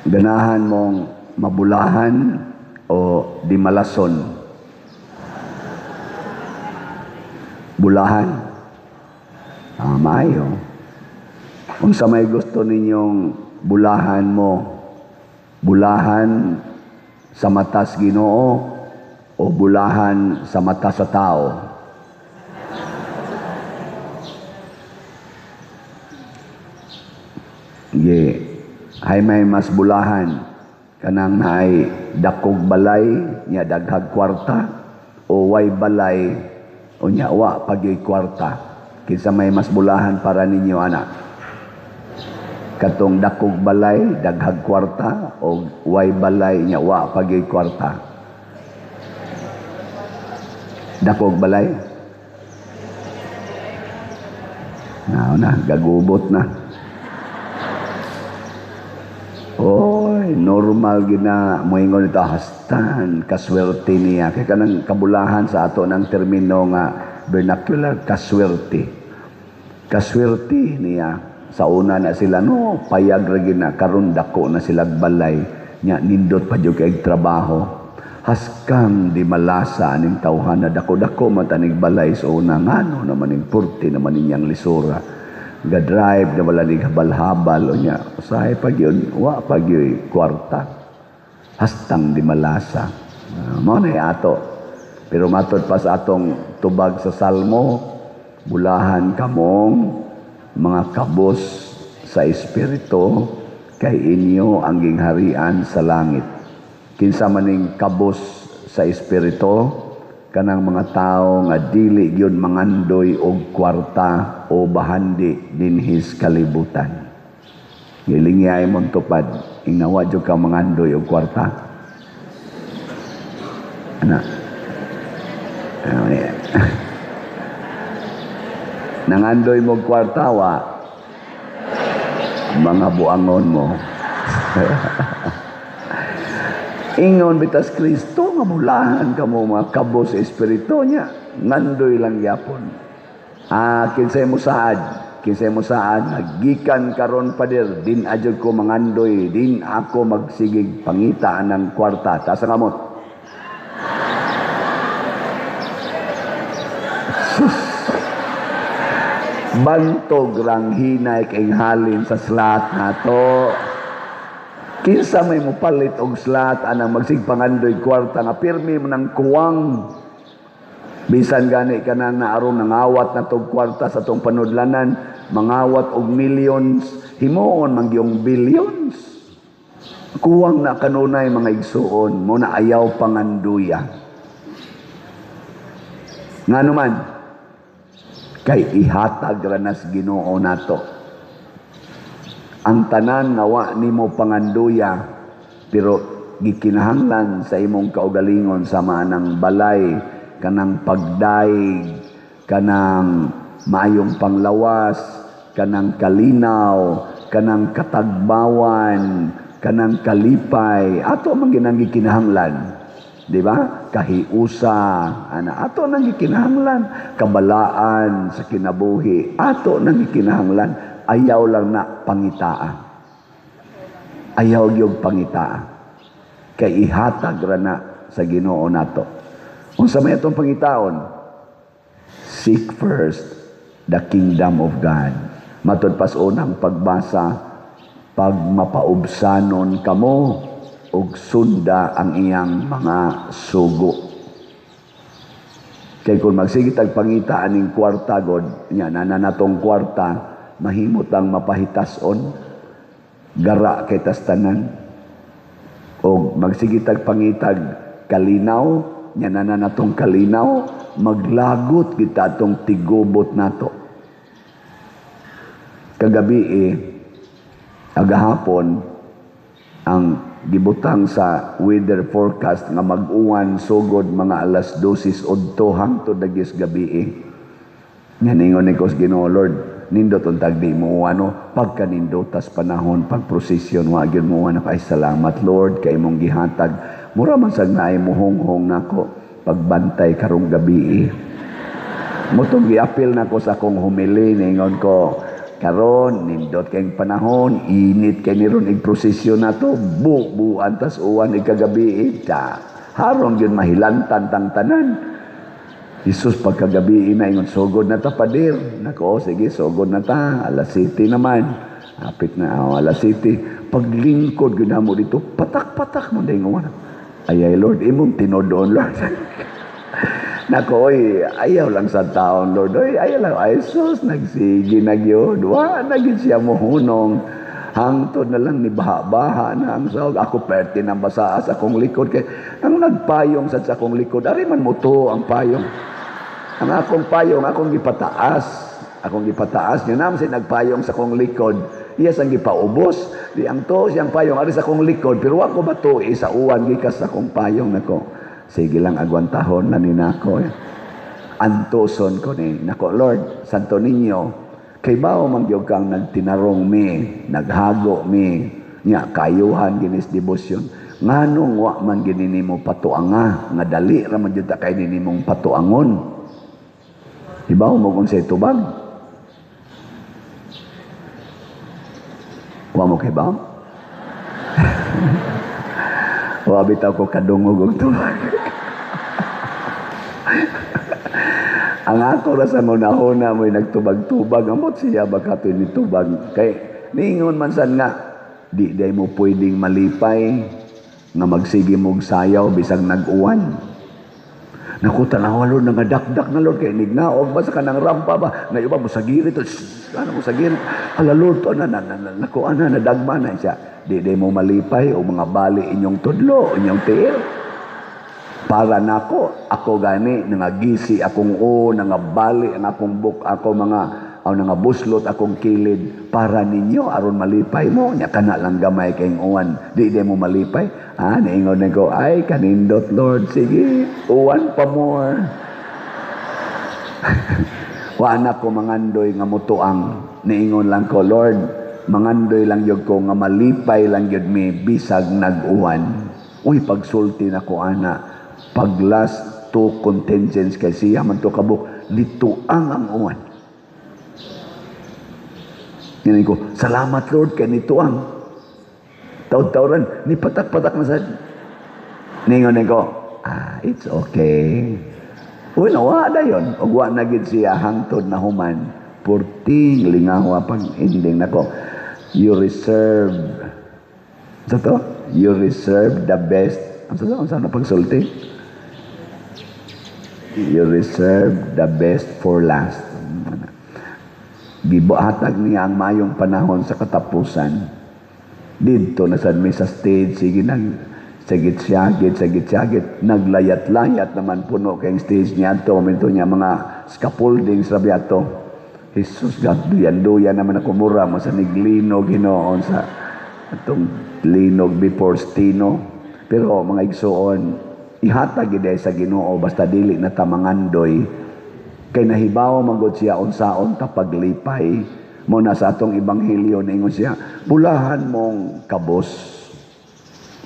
Ganahan mong mabulahan o di malason? Bulahan? Ah, maayo. Kung sa may gusto ninyong bulahan mo, bulahan sa matas Ginoo o bulahan sa mata sa tao? Ye, hay may mas bulahan kanang naay dakog balay nya daghag kwarta o way balay o nya wa pagyoy kwarta? Kinsa may mas bulahan para ninyo ana? Katong dakog balay daghag kwarta o way balay nya wa pagyoy kwarta? Dakog balay? Na, na gagubot na. Oy, normal gina moingon ito hastan kaswerte niya. Kay kanang kabulahan sa ato ng termino nga vernacular, kaswerte. Kaswerte niya. Sa una na sila no, payag ra gina karon dako na sila balay nya nindot pa jud kay trabaho. Haskang di malasa aning tawhana, dako-dako man tanig balay sa una, ngano naman ning purti naman ninyang lisura. Ga-drive na wala ning habal-habal o nya usahay pag yun, wa pag yun kwarta. Hastang di malasa. Mao na ato. Pero matod pa sa atong tubag sa Salmo, bulahan kamong mga kabos sa espiritu kay inyo ang gingharian sa langit. Kinsa maning kabos sa espiritu? Kanang mga tao nga dili gyud mangandoy og kwarta o bahandi dinhis kalibutan. Gilingyay mong tupad, ingnawa jud ka mangandoy og kwarta. Ana. Nangandoy mo kwarta wa mga buangon mo. Ingon bitas Kristo nga mulahan kamo mga kabos sa espiritu niya, ngandoy lang yapon. Ah, kinsay mo saad, kinsay mo saad nagikan karon pader, din ajud ko mangandoy, din ako magsigig pangita ng kwarta. Taas ang kamot. Sus. Bantog rang hinay kay halin sa slat nato. Kinsa may mopalit og slat anang magsigpangandoy kwarta nga pirmi mo nang kuwang. Bisan gani ka nang naaron nangawat na tog kwarta sa tong panudlanan, mangawat og millions, himuon man gyung billions. Kuwang na kanunay mga igsuon, mo na ayaw panganduya. Ngano man, kay ihatag ra nas Ginoo nato. Ang tanan nga wa nimo panganduya pero gikinahanglan sa imong kaugalingon sama ng balay, kanang pagdaig, kanang maayong panglawas, kanang kalinaw, kanang katagbawan, kanang kalipay, ato man ginang gikinahanglan. Di ba? Kahiusa, ana, ato nang gikinahanglan, kabalaan sa kinabuhi, ato nang gikinahanglan. Ayaw lang na pangitaa. Ayaw gyud pangitaa. Kay ihatag ra na sa Ginoo nato. Unsa may atong pangitaon? Seek first the kingdom of God. Matod pas unang pagbasa, pag mapaubsanon kamo og sunda ang iyang mga sugo. Kay kung magsige tag pangita aning kwarta god, nya nana natong kwarta, mahimot ang mapahitason, gara kay tas tanan. Og magsigitag pangitag kalinaw, nya nana natong kalinaw, maglagot kita atong tigubot nato. Kagabi agahapon ang gibutang sa weather forecast nga mag-uwan sugod mga alas 12:02 hangtod dagis gabi. Nga ningon ni Kos Ginoo, Lord, nindot untag di mo ano, pagka nindotas panahon pag prosesyon wa gyud mo ano, ay salamat Lord kay imong gihatag. Mura man sad naay muhonghong nako pagbantay karong gabi. Motong giapil nako sa akong humili, ningon ko, Karon nindot kayong panahon, init kay ni ron ig prosesyon nato, bubuan tas uwan ikagabi ta. Haron gyud mahilantan tang tanan. Jesus pagkagabi na ingon sugod na ta pader. Nako, sige sugod na ta, alas 7 naman. Apit na oh, alas 7. Paglingkod gyud namo dito, patak-patak mo dayong uwan. Ay, Lord, imong tinuod Lord. Nako, oy, ayaw lang sa taon, Lord. Oy, ayaw lang. Ay, sus, nagsige na gyud. Wa na gyud siya mohunong. Hangtod na lang ni baha-baha na ang sahog. Ako perte ng basaa sa akong likod. Kay, ang nagpayong sa akong likod, ari man mo to ang payong. Ang akong payong, akong gipataas. Akong gipataas. Nga naman siya nagpayong sa akong likod. Iyas ang gipaubos. Di ang to siyang payong, ari sa akong likod. Pero ako ba to, isa uwan gikas sa akong payong nako. Sige lang, agwantahon na ni nako. Antuson ko ni. Nako, Lord, Santo Niño, kay bao man gyud kang nagtinarong mi, naghago mi, nya kayuhan ginis debosyon. Nganong wa man gini nimo patuanga, nga dali ra man gyud ta kay nimong patuangon. Ibaw mo kung sa tubag. Wa mo kay ba? Wa bitaw ko kadungog og tubag. Ang ako ra sa munahuna mo'y nagtubag-tubag, amot siya baka to'y nitubag. Kay niingon man sad nga, di day mo pwedeng malipay nga magsige mog sayaw bisag nag-uwan. Naku, tanawa Lord, nangadakdak na Lord, kay nignaog ba sa kanang rampa ba? Na iba mo sa girit, ano mo sa girit? Hala Lord, to, na, na, na, naku, ana, nadagma na siya. Di day mo malipay o mga bali inyong tudlo, inyong tiil. Para nako, ako gani, nangagisi akong o, nangabali ang akong buk, ako mga, o nangabuslot akong kilid, para ninyo, aron malipay mo, nya kana lang gamay kayong uwan, di di mo malipay. Ah, naingon na ko, ay, kanindot Lord, sige, uwan pa more. Wa na ko mangandoy nga mutuang, niingon lang ko, Lord, mangandoy lang yun ko, nga malipay lang yun mi, bisag nag-uwan. Uy, pagsulti na ko, ana, pag last two contingents kay siya man to kabuk, nituang ang uwan. Ngayon ko, salamat Lord kay nituang. Taud-tauran, ni patak-patak na sad. Ningon ko, ah, it's okay. Uy, nawa na yun. Ug wa na gid siya hangtod na human. Purting lingawa pag ending nako. You reserve. Sa to? You reserve the best. Ang sa to? Ang sa pagsulti? You reserve the best for last. Gibuhatag niya ang mayong panahon sa katapusan. Dito na sad mi sa stage, sige nag sagit-sagit, sagit-sagit, naglayat-layat naman puno kayong stage niya ato, momento niya mga scaffolding sa biato. Jesus, duyan-duyan naman ako mura mo sa niglinog hinoon sa atong linog before stino. Pero mga igsuon, ihatag gid sa Ginoo basta dili na tamangandoy kay nahibaw man gud siya unsaon ta paglipay. Mo na sa atong ebanghelyo niingon siya, bulahan mong kabos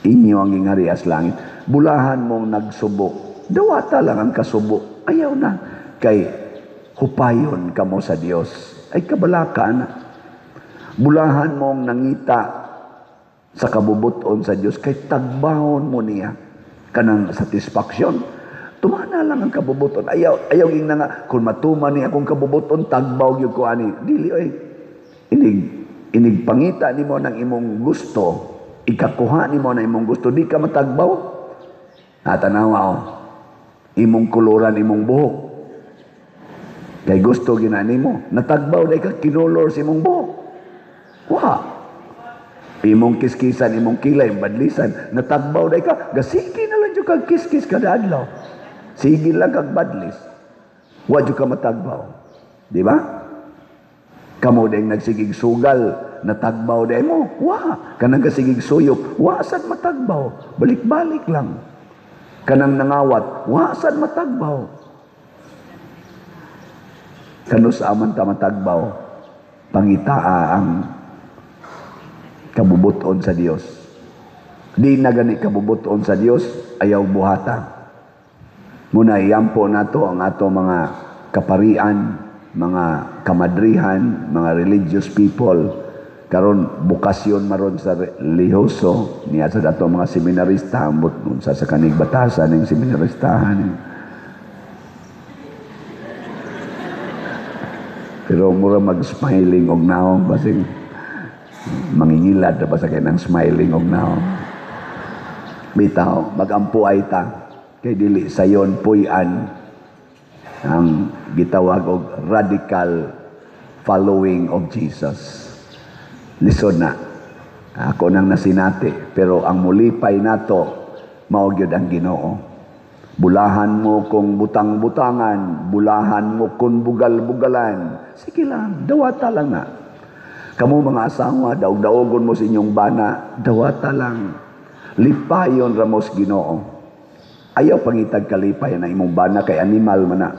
inyo ang gingharias langit, bulahan mong nagsubo, dawata lang ang kasubo, ayaw na kay hupayon kamo sa Dios, ay kabalaka na. Bulahan mong nangita sa kabubuton sa Dios kay tagbahon mo niya kanang satisfaction. Tumana lang ang kabubuton. Ayaw, ayaw ging na nga, kung matuman ni akong kabubuton, tagbaw gyud ko ani. Dili oy. Inig pangita nimo ng imong gusto, ikakuha nimo ng imong gusto, di ka matagbaw. Natanawa o. Imong kuluran, imong buhok. Kay gusto gina nimo, natagbaw dai ka kinolor sa imong buhok. Wa. Imong kiskisan, imong kilay, badlisan, natagbaw dai ka, gasigi na lang jud kag kiskis kada adlaw. Sige lang kag badlis. Wa jud ka matagbaw. Di ba? Kamo dayng nagsigig sugal, natagbaw day mo. Wa. Kanang kasigig suyop, wa sad matagbaw. Balik-balik lang. Kanang nangawat, wa sad matagbaw. Kanus aman ta matagbaw, pangitaa ang kabubuton sa Dios. Di na gani kabubuton sa Dios, ayaw buhata. Muna iyampo nato ang ato mga kaparian, mga kamadrihan, mga religious people. Karon bukasyon maron sa religyoso niya sa dato mga seminarista, ambot unsa sa kanig batasan ning seminaristahan. Pero mura mag-smiling og naong basing mangingilad na ba sa kanang smiling og naong. Bitaw, magampo ay ta kay dili sayon puy-an ang gitawag og radical following of Jesus. Lisod na. Ako nang nasinati, pero ang mulipay nato mao gyud ang Ginoo. Bulahan mo kung butang-butangan, bulahan mo kung bugal-bugalan. Sige lang, dawata lang na. Kamo mga asawa, daog-daogon mo sa inyong bana, dawata lang. Lipayon ramos Ginoo. Ayaw pangitag kalipay na imong bana kay animal man na.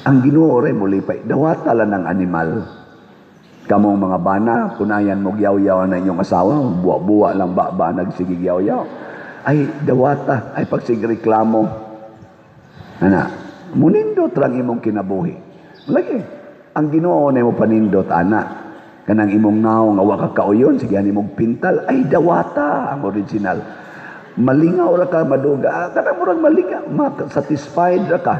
Ang Ginoo re mo lipay, dawata lang ang animal. Kamong mga bana, kunayan mo gyaw-yaw na inyong asawa, buwa-buwa lang ba nagsigig yaw-yaw. Ay, dawata, ay pagsigreklamo. Ana, munindot lang imong kinabuhi. Lagi, ang Ginoo na mo panindot, ana. Kanang imong naong nga wa ka kauyon, sige imong pintal, ay dawata ang original. Malingaw ra ka maduga, kanang murag malingaw, satisfied ra ka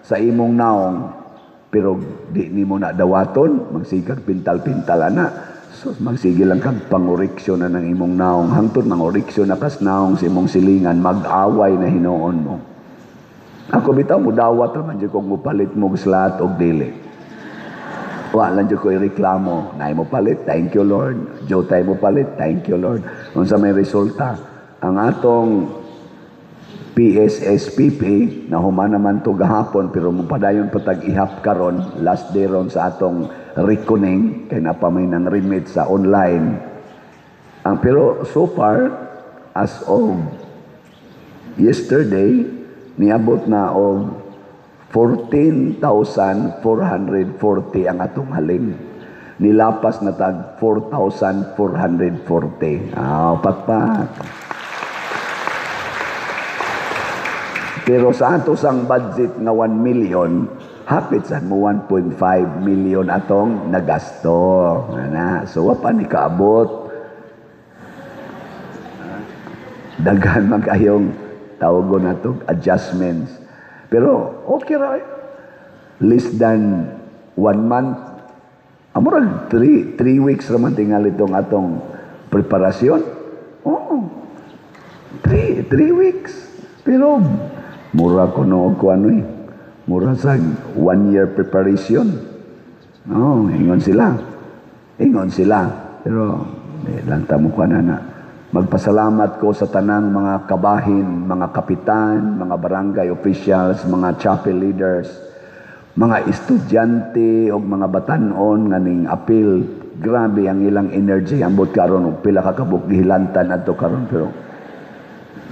sa imong naong. Pero di nimo na dawaton, magsigag pintal-pintal ana. So magsige lang kag pangoriksyon na ng imong naong. Hangtod mangoriksyon na kas naong sa imong silingan, mag-away na hinuon mo. Ako bitaw mudawat ra man jud kung mopalit mo slat og dili. Wa lang jud ko ireklamo. Naay mo palit, thank you Lord. Jotay mo palit, thank you Lord. Unsa may resulta? Ang atong PSSPP na human naman to gahapon pero mupadayon patag ihap karon, last day ron sa atong reckoning kay napamay ng remit sa online. Ang pero so far as of yesterday niabot na og 14,440 ang atong halin. Nilapas na tag 4,440. Ah, pakpak. Pero sa ato sang budget nga 1 million, hapit sa mo 1.5 million atong nagasto. Ana, so wa pa ni kaabot. Daghan man kayong tawagon nato adjustments. Pero okay ra eh. Less than 1 month. Amurag 3 weeks ra man tingali itong atong preparasyon. Oo. 3 weeks. Pero mura ko no ko ano eh. Mura sa 1 year preparation. No, ingon sila. Ingon sila. Pero lanta mo ko na. Magpasalamat ko sa tanang mga kabahin, mga kapitan, mga barangay officials, mga chapel leaders, mga estudyante o mga batanon nga ning apil. Grabe ang ilang energy. Ambot karon og pila ka kabuk gihilantan adto karon, pero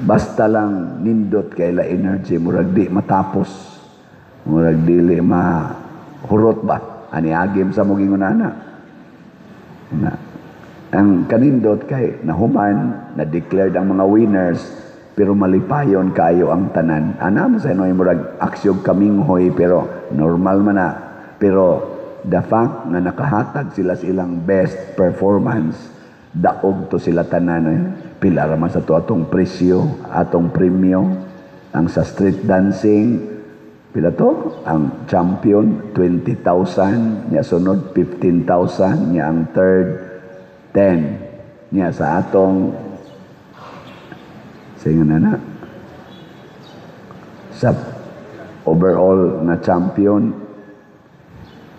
basta lang nindot kay ila energy, murag di matapos, murag dili mahurot ba ani agim sa mogingon ana. Na ang kanindot kay nahuman, na declared ang mga winners, pero malipayon kayo ang tanan. Ana mo sa inoy murag aksyog kaminghoy, pero normal man na. Pero the fact nga nakahatag sila sa ilang best performance, daog to sila tanan. Eh. Pila ra man sa to atong presyo, atong premyo. Ang sa street dancing, pila to? Ang champion, 20,000. Niya sunod, 15,000. Niya ang third, 10. Niya sa atong, sige na na, sa overall na champion,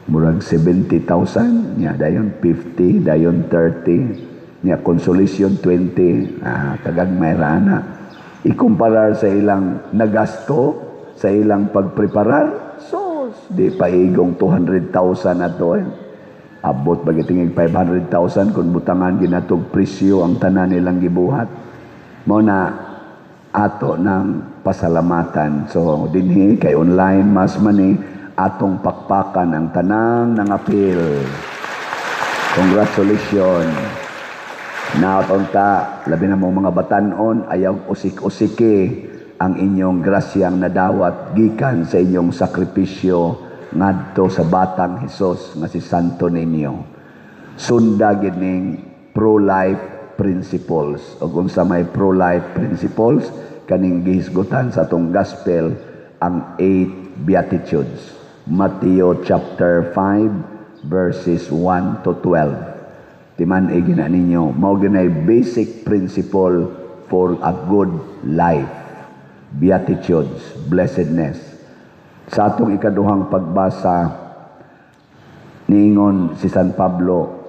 murag 70,000. Niya dayon 50, dayon 30. Niya consolation 20, kagagmay ra na. Ikumparar sa ilang nagasto, sa ilang pagpreparar, so di paigong 200,000 na to eh. Abot bagitingig 500,000 kung butangan ginatog presyo ang tanan nilang gibuhat. Mao na ato ng pasalamatan. So dinhi kay online mass money atong pakpakan ang tanang nangapil. Congratulations. Napunta, labi na mo mga batanon, ayaw usik-usiki ang inyong grasyang nadawat gikan sa inyong sakripisyo ngadto sa Batang Hesus nga si Santo Niño. Sunda gid ning pro-life principles. O kung sa may pro-life principles, kaning gihisgutan sa atong gospel, ang eight Beatitudes. Matthew chapter 5 verses 1 to 12. Timan-i gina ninyo, mao ginay basic principle for a good life. Beatitudes, blessedness. Sa atong ikaduhang pagbasa, niingon si San Pablo,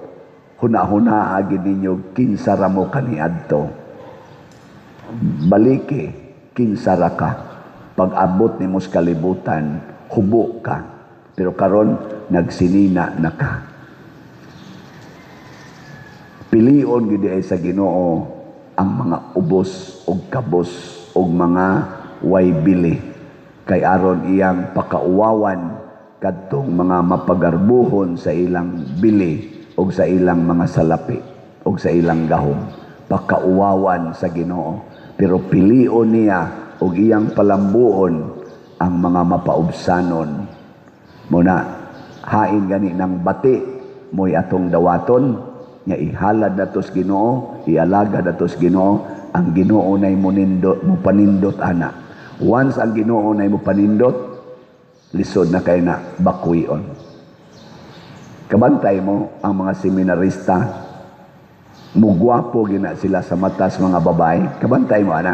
"Huna-huna gid ninyo kinsa ra mo kaniadto." Baliki, kinsa ra ka. Pag-abot nimo sa kalibutan, hubo ka. Pero karon nagsinina na ka. Pilion gid ay sa Ginoo ang mga ubos og kabos og mga way bili kay aron iyang pakauwawan kadtong mga mapagarbuhon sa ilang bili og sa ilang mga salapi og sa ilang gahom. Pakauwawan sa Ginoo, pero pilion niya og iyang palambuon ang mga mapaubsanon. Muna hain gani ng bati mo'y atong dawaton nga ihalad nato sa Ginoo, ialagad nato sa Ginoo. Ang Ginoo nay munindot, mupanindot ana. Once ang Ginoo nay mupanindot, lisod na kay na bakwion. Kabantay mo ang mga seminarista, mugwapo gina sila sa matas mga babae. Kabantay mo ana?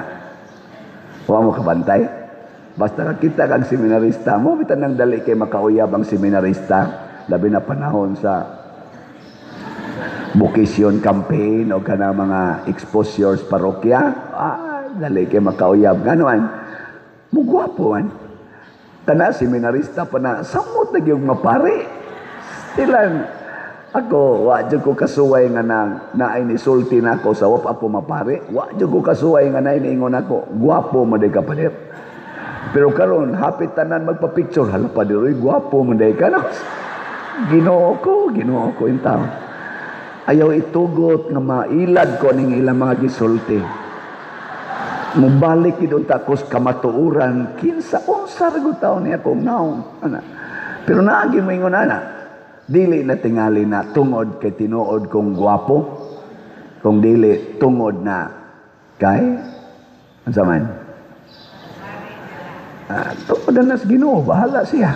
Wa mo kabantay? Basta kakita kag seminarista mo, bitan nang dali kay makauyab ang seminarista, labi na panahon sa vocation campaign o kana mga exposures parokya, dali kay makauyab. Ganuan, mugwapo man. Kana seminarista pa na, samot na gyud mapare. Stilan, ako, wa jud ko kasuway nga nang naay ni sulti nako sa wap ako mapare. Wa jud ko kasuway nga naay niingon ako, "Gwapo man day ka, pader." Pero karon hapit tanan magpa-picture, "Hala, pader, oy, gwapo man day ka." Ginoo ko, Ginoo ko in taon. Ayaw itugot nga mailad ko ning ilang mga gisulti. Mubalik gid unta ko sa kamatuoran, kinsa unsa ra gud taon niya akong naong ana. Pero naagi mo ingon ana, dili na tingali na tungod kay tinuod kong gwapo, kung dili tungod na kay unsa man? Tungod na sa Ginoo, bahala siya.